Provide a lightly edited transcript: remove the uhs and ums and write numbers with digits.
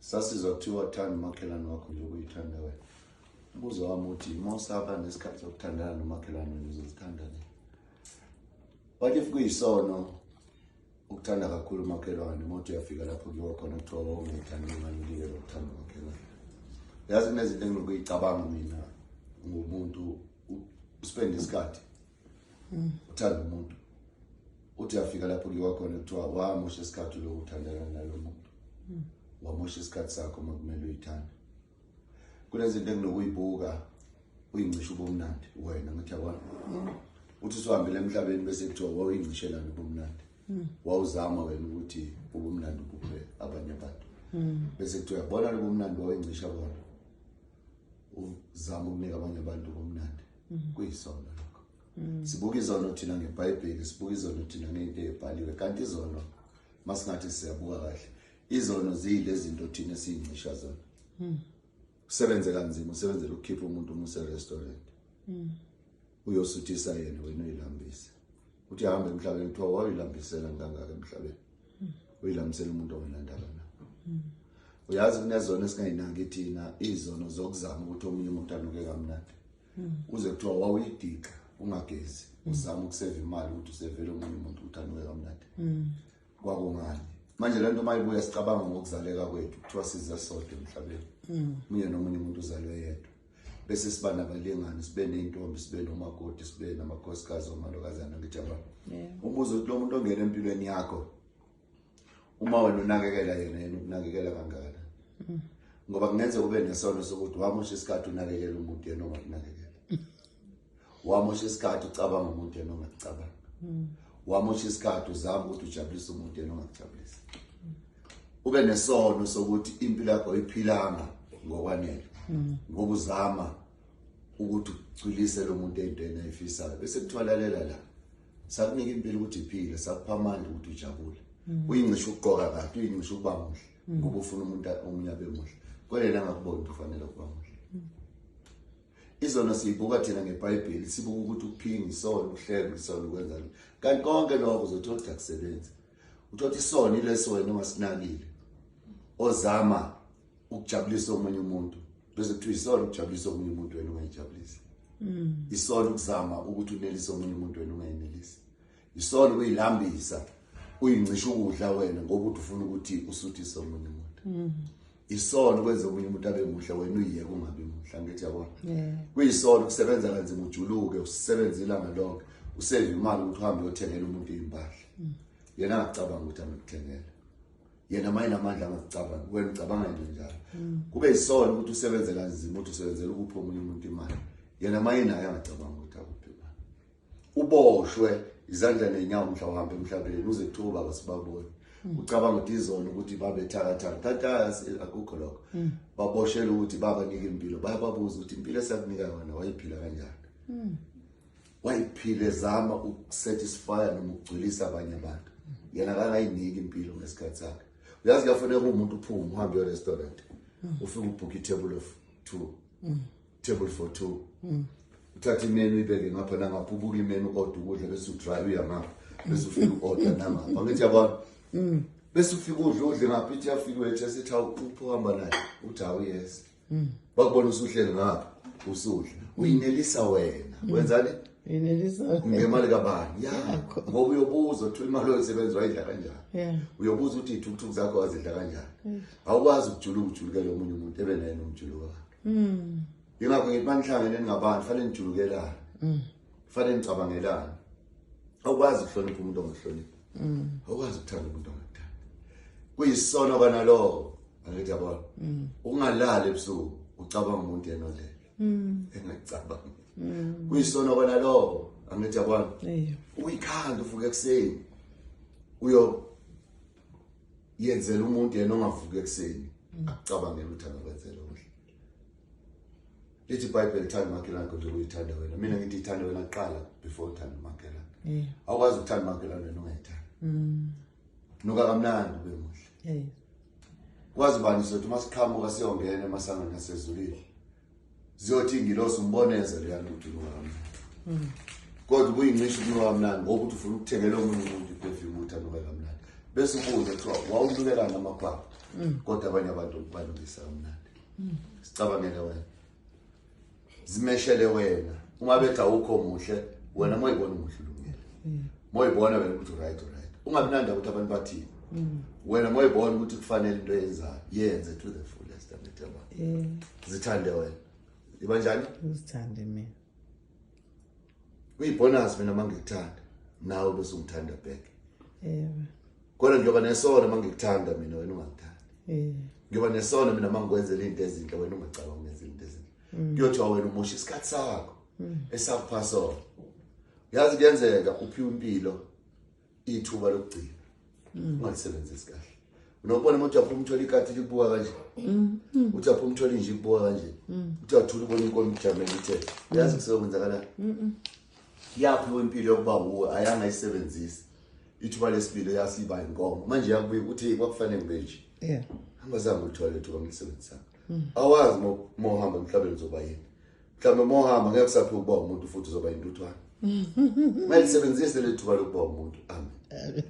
Sasizwa kuthiwa thanda umakhelwane wakho njengoba uyithanda wena. Umbuzo wami uthi uma usaba nesikhathi sokuthandana nomakhelwane wena uzozithanda nini? What if kuyisono ukuthanda kakhulu umakhelwane, uma uthi uyafika lapho kuyiwa khona kuthiwa wawungayithandi ingane uliyeke ukuthanda umakhelwane. Yazi kunezinto enginokuyicabanga mina ngomuntu uspend isikhathi uthanda umuntu, uthi uyafika lapho kuyiwa khona kuthiwa wamosha isikhathi lokhu uthandana nalo muntu, wamosha isikhathi sakho uma kumele uyithande. Kunezinto enginokuyibuka uyincisha ubumnandi wena, ngithi yabona uthi usuhambile emhlabeni bese kuthiwa wawuyincishelana ubumnandi, wawuzama wena ukuthi ubumnandi ubuphe abanye abantu, bese kuthiwa yabona lobu mnandi wawuyincisha bona, uzama ukunika abanye abantu ubumnandi. Kuyisono lokho. Sibuka izono thina ngeBhayibheli, sibuka izono thina ngento ebhaliwe, kanti izono masingathi siyabuka kahle, izono ziyilezi zinto thina esiyincisha zona. Usebenze kanzima, usebenzela ukukhipha umuntu uma use-restaurant, uyosuthisa yena, wena uyilambise. Uthi hamba emhlabeni kuthiwa wawuyilambisela kangaka emhlabeni, uyilambisela umuntu ongenandaba na. Uyazi kunezono esingayinaki thina, izono zokuzama ukuthi omunye umuntu anuke kamnandi, uze kuthiwa wawuyidika ungagezi, uzama ukuseva imali ukuthi usevele omunye umuntu ukuthi anuke kamnandi. Kwakungani manje le nto mayibuya sicabanga ngokuzaleka kwethu, kuthiwa size sodwa emhlabeni, omunye nomunye umuntu uzalwe yedwa, bese siba nabalingani, sibe ney'ntombi, sibe nomakoti, sibe namakhosikazi, omalokazana. Ngithi yabona, umbuzo uthi lo muntu ongena empilweni yakho, uma wena unakekela yena, yena ukunakekela kangakanani? Ngoba kungenzeka ube nesono sokuthi wamosha isikhathi unakekela umuntu yena ongakunakekela, wamosha isikhathi ucabanga umuntu yena ongakucabanga, wamosha isikhathi uzama ukuthi ujabulise umuntu yena ongakujabulisi. Ube nesono sokuthi impilo yakho ayiphilanga ngokwanele ngoba uzama ukuthi ucwilise lo muntu ey'ntweni ayifisayo, bese kuthiwa lalela la, sakunika impilo ukuthi iphile, sakupha amandla ukuthi ujabule, uyincisha ukugqoka kahle, uyincisha ukuba muhle ngoba ufuna umuntu omunye abe muhle, kodwa yena angakuboni ukuthi ufanele ukuba muhle. Izono siyibuka thina ngeBhayibheli, sibuka ukuthi ukuphinga isono, ukuhleba isono, ukwenzani, kanti konke lokho uzothola ukuthi akusebenzi. Uthola ukuthi isono ileso wena ongasinakile, ozama ukujabulisa omunye umuntu, bese kuthiwa isono ukujabulisa omunye umuntu wena ungayijabulisi. Isono ukuzama ukuthi unelise omunye umuntu wena ungayinelisi. Isono ukuyilambisa, uyincisha ukudla wena ngoba uthi ufuna ukuthi usuthise omunye umuntu. Isono kwenza omunye umuntu abe muhle, wena uyiyeke ungabi muhle. Angithi yabona, kuyisono ukusebenza kanzima, ujuluke, usebenza ilanga lonke, useve imali ukuthi uhambe uyothengela umuntu iy'mpahla, yena angacabanga ukuthi angakuthengela yena, uma enamandla angakucabangi, wena ucabanga into njalo. Kube yisono ukuthi usebenze kanzima, ukuthi usebenzela ukupha omunye umuntu imali, yena uma enayo angacabanga ukuthi akuphi imali. Uboshwe izandla nenyawo mhla uhamba emhlabeni, uze kuthiwa ubaba sibabone, ucabanga ukuthi izona ukuthi babethakathaka, kanti akukho lokho. Baboshela ukuthi babanike impilo, bayababuza ukuthi impilo esakunika yona wayiphila kanjani? Wayiphile zama ukusatisfya noma ukugculisa abanye abantu, yena akangayiniki impilo ngesikhathi sakhe. Uyazi kuyafuneka umuntu uphume uhambe uyo-restaurant, ufike ubhukhe i-table of two, table for two, uthathe imenu uyibeke ngapha nangapha, ubuke imenu, u-order ukudla, bese udrive uya ngapha, bese ufike u-order nangapha. Angithi yabona, bese ufike udle, udle ngapha, ithi yafika wethu esithi hawu, uphi uhamba naye? Uthi hawu, yes. Bakubona usuhleli ngapha usudla, uyinelisa wena, wenzani? Inelisa. Ngemali kabani ya? Ngoba uyobuza ukuthi imali oyisebenza wayidla kanjani. Uyobuza ukuthi iy'thukuthuku zakho wazidla kanjani. Awukwazi ukujuluka ujulukele omunye umuntu ebe naye nomjuluko wakhe. Yingakho ngithi manihlangene ningabantu, fanele nijulukelane, fanele nicabangelane. Awukwazi ukuhlonipha umuntu ongahloniphi, awukwazi ukuthanda umuntu ongakuthandi. Kuyisono kwanaloko. Angithi yabona, ukungalali ebusuku ucabanga umuntu yena olele engakucabangi, kuyisono kwanaloko. Angithi yabona, uyikhanda uvuka ekuseni uyo yenzela umuntu yena ongavuka ekuseni akucabangela ukuthi angakwenzela okuhle. Lithi iBhayibheli thanda umakhelwane kodwa uyithanda wena. Mina ngithi ithanda wena kuqala before uthanda umakhelwane. Awukwazi ukuthanda umakhelwane wena ungayithandi. Nuka kamnandi, ube muhle. Kwazi bani, sothi uma siqhamuka siyongena emasangweni asezulwini, ziyothi ingilosi umboneze leyana ukuthi unuka kamnandi, kodwa ubuyincisha ukunuka kamnandi ngoba uthi ufuna ukuthengela omunye umuntu iperfume ukuthi anuke kamnandi, bese ubuza kuthiwa wawunukelani amakhwapha. Kodwa abanye abantu balungisa kamnandi. Sicabangele wena. Zimeshele wena. Uma bethi awukho muhle, wena moyibona umuhle ulungile. Moyibona wena ukuthi right right. Ungabi nandaba ukuthi abantu bathini. Wena moyibona ukuthi kufanele into oyenzayo, yenze to the fullest angithemba. Zithande wena. Iba njani? Uzithande mina. Kuyibonus mina mangikuthanda. Nawe bese ungithanda back. Yebo. Kodwa ngiyoba nesono mangikuthanda mina wena ungangithandi. Ngiyoba nesono mina mangikwenzela into ezinhle wena ungacabanga ukwenza into ezinhle. Kuyothiwa wena umosha isikhathi sakho esakupha sona. Yazi kuyenzeka uphiwe impilo ithuba lokugcina. Ungalisebenzisi kahle. Unokubona umuntu uyaphuma uthola ikati likubuka kanje. Uthi aphuma uthola inje ikubuka kanje. Uthi athula ubona inkomo ijamele ithe. Uyazi kusokwenzakalani? Yaphiwa impilo yokuba wuwe ayangayisebenzisi. Ithuba lesibili yasiba inkomo. Manje yakubuya ukuthi kwakufanele ngibe nje. Angazange ulithole ithuba ngilisebenzisanga. Awazi mohamba emhlabeni uzoba yini. Mhlawumbe mohamba ngeke kusaphiwa ukuba umuntu futhi uzoba yintuthwane. Mayisebenzise le thuba lokuba umuntu. Amen.